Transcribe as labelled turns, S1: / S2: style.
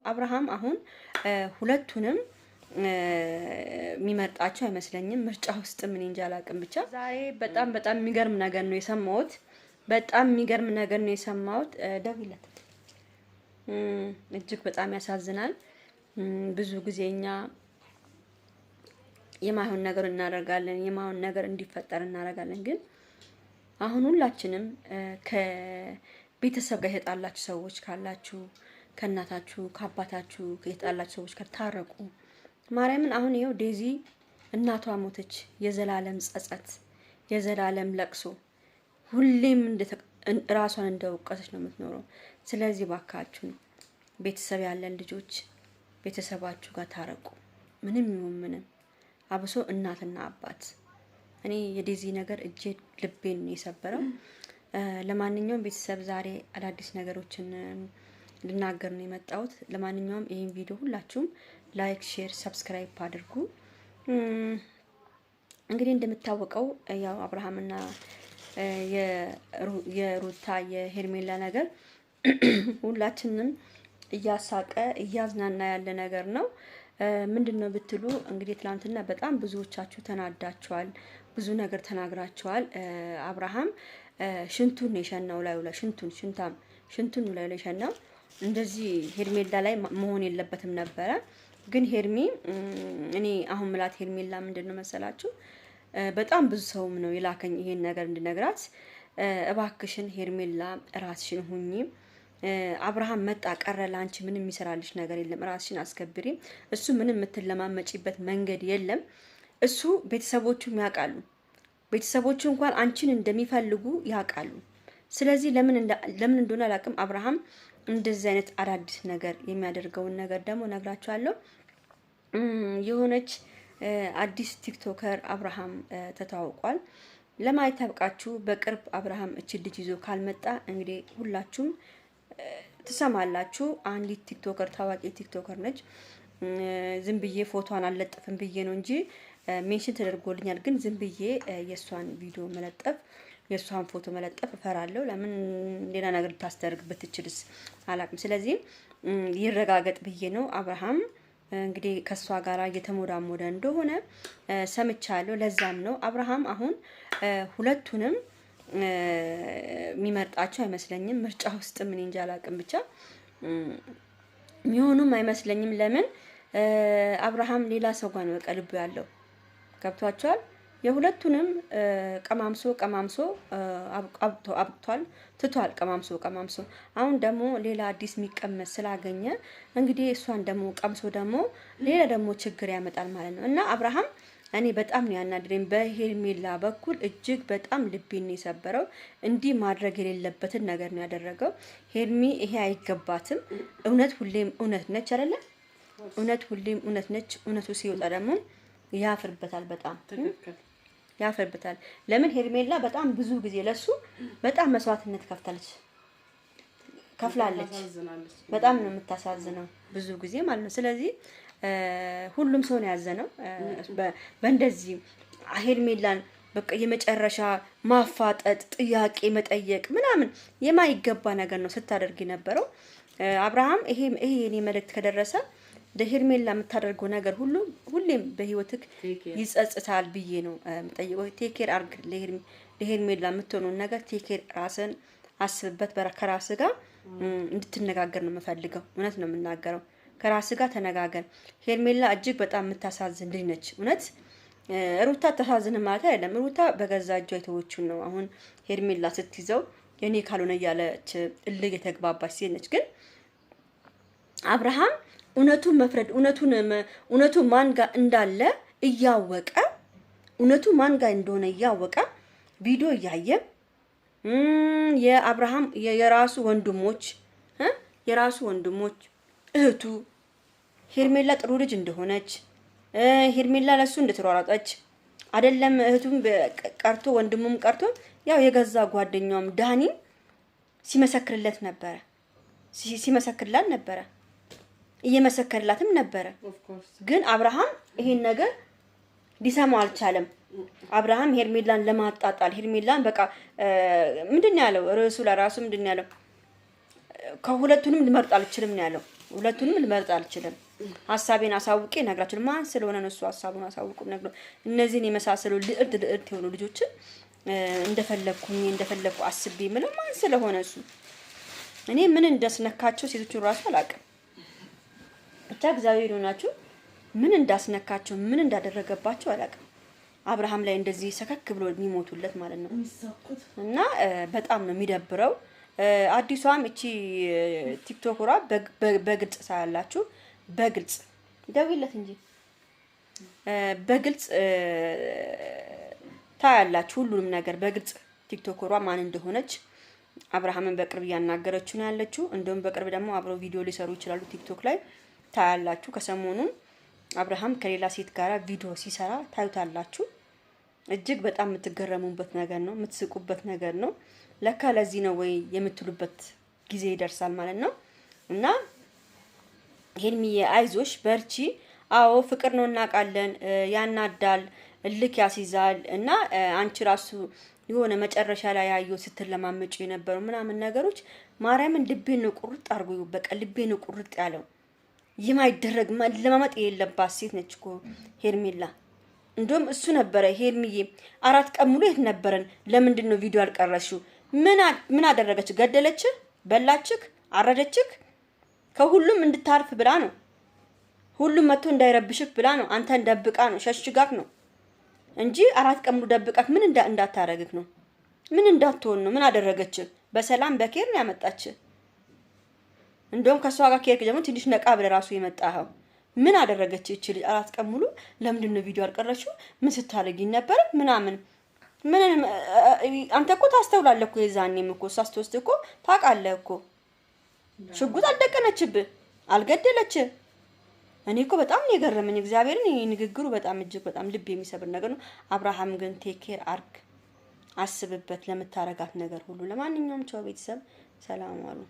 S1: አብርሃም አሁን ሁለቱንም የሚመርጣቸው አይመስለኝም። ምርጫ ውስጥ ምን እንጃ አላውቅም። ብቻ ዛሬ በጣም በጣም የሚገርም ነገር ነው የሰማሁት። በጣም የሚገርም ነገር ነው የሰማሁት። ደውይለት። እጅግ በጣም ያሳዝናል። ብዙ ጊዜ እኛ የማይሆን ነገር እናደርጋለን፣ የማይሆን ነገር እንዲፈጠር እናደርጋለን። ግን አሁን ሁላችንም ከቤተሰብ ጋር የተጣላችሁ ሰዎች ካላችሁ፣ ከእናታችሁ ከአባታችሁ የተጣላችሁ ሰዎች ከታረቁ ማርያምን አሁን ይኸው ዴዚ እናቷ ሞተች። የዘላለም ጸጸት፣ የዘላለም ለቅሶ፣ ሁሌም ራሷን እንደወቀሰች ነው የምትኖረው። ስለዚህ ባካችሁን ቤተሰብ ያለን ልጆች ቤተሰባችሁ ጋር ታረቁ። ምንም ይሁን ምንም፣ አብሶ እናትና አባት። እኔ የዴዚ ነገር እጄ ልቤን ነው የሰበረው። ለማንኛውም ቤተሰብ ዛሬ አዳዲስ ነገሮችን ልናገር ነው የመጣሁት። ለማንኛውም ይህን ቪዲዮ ሁላችሁም like፣ share፣ subscribe አድርጉ። እንግዲህ እንደምታወቀው ያው አብርሃምና የሩታ የሄርሜላ ነገር ሁላችንም እያሳቀ እያዝናና ያለ ነገር ነው። ምንድን ነው ብትሉ እንግዲህ ትላንትና በጣም ብዙዎቻችሁ ተናዳችኋል፣ ብዙ ነገር ተናግራችኋል። አብርሃም ሽንቱን የሸናው ላዩ ላይ ሽንቱን ሽንታም ሽንቱን ላዩ ላይ የሸናው እንደዚህ ሄርሜላ ላይ መሆን የለበትም ነበረ። ግን ሄርሚ እኔ አሁን ምላት ሄርሜላ ምንድን ነው መሰላችሁ፣ በጣም ብዙ ሰውም ነው የላከኝ ይሄን ነገር እንድነግራት፣ እባክሽን ሄርሜላ ራስሽን ሁኚ። አብርሃም መጣ ቀረ ለአንቺ ምንም የሚሰራልሽ ነገር የለም። ራስሽን አስከብሪ። እሱ ምንም የምትለማመጪበት መንገድ የለም። እሱ ቤተሰቦቹም ያውቃሉ። ቤተሰቦቹ እንኳን አንቺን እንደሚፈልጉ ያውቃሉ። ስለዚህ ለምን ለምን እንደሆነ አላውቅም። አብርሃም እንደዚህ አይነት አዳዲስ ነገር የሚያደርገውን ነገር ደግሞ ነግራችኋለሁ። የሆነች አዲስ TikToker አብርሃም ተተዋውቋል። ለማየት ያብቃችሁ። በቅርብ አብርሃም እችን ልጅ ይዞ ካልመጣ እንግዲህ ሁላችሁም ትሰማላችሁ። አንዲት TikToker፣ ታዋቂ TikToker ነች። ዝም ብዬ ፎቶዋን አልለጥፍም ብዬ ነው እንጂ mention ተደርጎልኛል። ግን ዝም ብዬ የእሷን ቪዲዮ መለጠፍ የእሷን ፎቶ መለጠፍ እፈራለሁ። ለምን ሌላ ነገር ልታስደርግ ብትችልስ አላቅም። ስለዚህ ይረጋገጥ ብዬ ነው። አብርሃም እንግዲህ ከእሷ ጋር እየተሞዳሞደ እንደሆነ ሰምቻለሁ። ለዛም ነው አብርሃም አሁን ሁለቱንም የሚመርጣቸው አይመስለኝም። ምርጫ ውስጥ ምን እንጃ አላቅም። ብቻ የሚሆኑም አይመስለኝም። ለምን አብርሃም ሌላ ሰው ጋር ነው ቀልቡ ያለው። ገብቷቸዋል። የሁለቱንም ቀማምሶ ቀማምሶ አብቅቷል፣ ትቷል። ቀማምሶ ቀማምሶ አሁን ደግሞ ሌላ አዲስ የሚቀመስ ስላገኘ እንግዲህ እሷን ደግሞ ቀምሶ ደግሞ ሌላ ደግሞ ችግር ያመጣል ማለት ነው። እና አብርሃም እኔ በጣም ነው ያናደደኝ በሄርሜላ በኩል እጅግ በጣም ልቤን ነው የሰበረው። እንዲህ ማድረግ የሌለበትን ነገር ነው ያደረገው። ሄርሚ ይሄ አይገባትም። እውነት ሁሌም እውነት ነች አይደለ? እውነት ሁሌም እውነት ነች። እውነቱ ሲወጣ ደግሞ ያፍርበታል፣ በጣም ያፍርበታል። ለምን ሄርሜላ በጣም ብዙ ጊዜ ለሱ በጣም መስዋዕትነት ከፍታለች ከፍላለች። በጣም ነው የምታሳዝነው ብዙ ጊዜ ማለት ነው። ስለዚህ ሁሉም ሰው ነው ያዘነው በእንደዚህ ሄርሜላን በቃ የመጨረሻ ማፋጠጥ፣ ጥያቄ መጠየቅ ምናምን የማይገባ ነገር ነው ስታደርግ የነበረው። አብርሃም ይሄ የኔ መልእክት ከደረሰ ለሄርሜላ የምታደርገው ነገር ሁሉ ሁሌም በህይወትክ ይጸጽታል ብዬ ነው የምጠይቀው። take care አርግ። ለሄርሜላ የምትሆነውን ነገር take care፣ ራስን አስብበት። ከራስ ጋር እንድትነጋገር ነው የምፈልገው። እውነት ነው የምናገረው። ከራስ ጋር ተነጋገር። ሄርሜላ እጅግ በጣም የምታሳዝን ልጅ ነች። እውነት ሩታ ተሳዝን ማለት አይደለም። ሩታ በገዛ እጇ የተወችውን ነው። አሁን ሄርሜላ ስትይዘው የኔ ካልሆነ እያለች እልህ የተግባባች ሴት ነች። ግን አብርሃም እውነቱን መፍረድ እውነቱን እውነቱ ማን ጋር እንዳለ እያወቀ፣ እውነቱ ማን ጋር እንደሆነ እያወቀ፣ ቪዲዮ እያየ፣ የአብርሃም የራሱ ወንድሞች እህቱ ሄርሜላ ጥሩ ልጅ እንደሆነች፣ ሄርሜላ ለሱ እንደተሯሯጠች አይደለም እህቱም ቀርቶ ወንድሙም ቀርቶ ያው የገዛ ጓደኛውም ዳኒ ሲመሰክርለት ነበረ፣ ሲመሰክርላት ነበረ፣ እየመሰከርላትም ነበረ። ግን አብርሃም ይሄን ነገር ሊሰማው አልቻለም። አብርሃም ሄርሜላን ለማጣጣል ሄርሜላን በቃ ምንድን ነው ያለው? ርዕሱ ለራሱ ምንድን ነው ያለው? ከሁለቱንም ልመርጥ አልችልም ነው ያለው። ሁለቱንም ልመርጥ አልችልም። ሀሳቤን አሳውቄ እነግራችሁ። ማን ስለሆነ ነው እሱ ሀሳቡን አሳውቁ ነግሮ እነዚህን የመሳሰሉ ልዕልት ልዕልት የሆኑ ልጆችን እንደፈለግኩኝ እንደፈለግኩ አስቤ ምንም ማን ስለሆነ እሱ እኔ ምን እንዳስነካቸው ሴቶቹን ራሱ አላውቅም። ብቻ እግዚአብሔር ይሆናችሁ። ምን እንዳስነካቸው ምን እንዳደረገባቸው አላውቅም። አብርሃም ላይ እንደዚህ ሰከክ ብሎ የሚሞቱለት ማለት ነው። እና በጣም ነው የሚደብረው። አዲሷም እቺ ቲክቶከሯ በግልጽ ሳያላችሁ በግልጽ ደውይለት እንጂ በግልጽ ታያላችሁ ሁሉንም ነገር በግልጽ ቲክቶከሯ ማን እንደሆነች አብርሃምን በቅርብ እያናገረችው ነው ያለችው። እንደውም በቅርብ ደግሞ አብረው ቪዲዮ ሊሰሩ ይችላሉ ቲክቶክ ላይ ታያላችሁ። ከሰሞኑን አብርሃም ከሌላ ሴት ጋር ቪዲዮ ሲሰራ ታዩታላችሁ። እጅግ በጣም የምትገረሙበት ነገር ነው፣ የምትስቁበት ነገር ነው። ለካ ለዚህ ነው ወይ የምትሉበት ጊዜ ይደርሳል ማለት ነው። እና ሄርሚዬ አይዞሽ፣ በርቺ። አዎ ፍቅር ነው እናውቃለን። ያናዳል፣ እልክ ያስይዛል። እና አንቺ ራሱ የሆነ መጨረሻ ላይ ያየው ስትለማመጪ የነበረው ምናምን ነገሮች ማርያምን ልቤን ነው ቁርጥ አድርጎ በቃ ልቤን ነው ቁርጥ ያለው። የማይደረግ መለማመጥ የሌለባት ሴት ነች እኮ ሄርሜላ። እንደውም እሱ ነበረ ሄርሚዬ 4 ቀን ሙሉ የት ነበረን? ለምንድን ነው ቪዲዮ አልቀረሽው? ምን አደረገች? ገደለች? በላችክ? አረደችክ? ከሁሉም እንድታርፍ ብላ ነው። ሁሉም መጥቶ እንዳይረብሽክ ብላ ነው። አንተን ደብቃ ነው፣ ሸሽጋክ ነው እንጂ 4 ቀን ሙሉ ደብቃክ ምን እንዳታረግክ ነው? ምን እንዳትሆን ነው? ምን አደረገች? በሰላም በኬር ነው ያመጣች። እንደውም ከእሷ ጋር ከሄድክ ደግሞ ትንሽ ነቃ ብለህ ራሱ የመጣኸው ምን አደረገች ይቺ ልጅ? 4 ቀን ሙሉ ለምንድን ነው ቪዲዮ አልቀረችው? ምን ስታደርጊ ነበር? ምናምን ምን አንተ እኮ ታስተውላለህ እኮ የዛኔም እኮ እሷ ስትወስድ እኮ ታውቃለህ እኮ ሽጉጥ አልደቀነችብህ፣ አልገደለችህ። እኔ እኮ በጣም ነው የገረመኝ እግዚአብሔርን። ይሄ ንግግሩ በጣም እጅግ በጣም ልብ የሚሰብር ነገር ነው። አብርሃም ግን take care አርግ፣ አስብበት ለምታረጋት ነገር ሁሉ። ለማንኛውም ቻው ቤተሰብ፣ ሰላም ዋሉ።